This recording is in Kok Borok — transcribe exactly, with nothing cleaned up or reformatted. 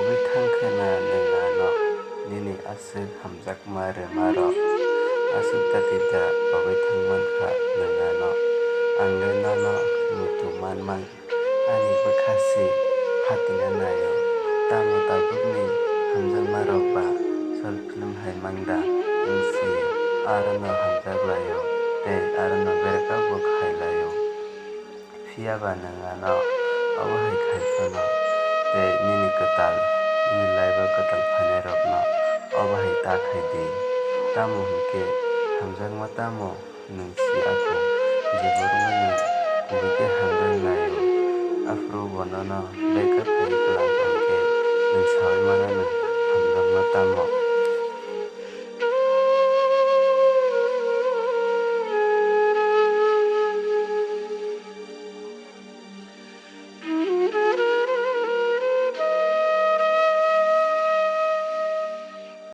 Wngwi thang khe na nwng ano nini aswk hamjakma rwma rok aswk dati da bagwi thang man kha nwng ano? Ang le nono muitu man man ani bwkha si phatina naio. Tamo tabukni hamjakma rok ba short film hai man da wng si aro no hamjak laio tei aro no break up bo khai laio. Phiya ba nwng ano obo hai khai phano tei nini kwtal, nini life o kwtal phainai rokno obo hai ta khai di. Tamo hwn khe hamjakma tamo nwng si ako je borokno nwng kubui khe hamjak naio, aphuru bo nono break up khai kwlak hwn khe nwng saui mano nwng hamjakma tamo.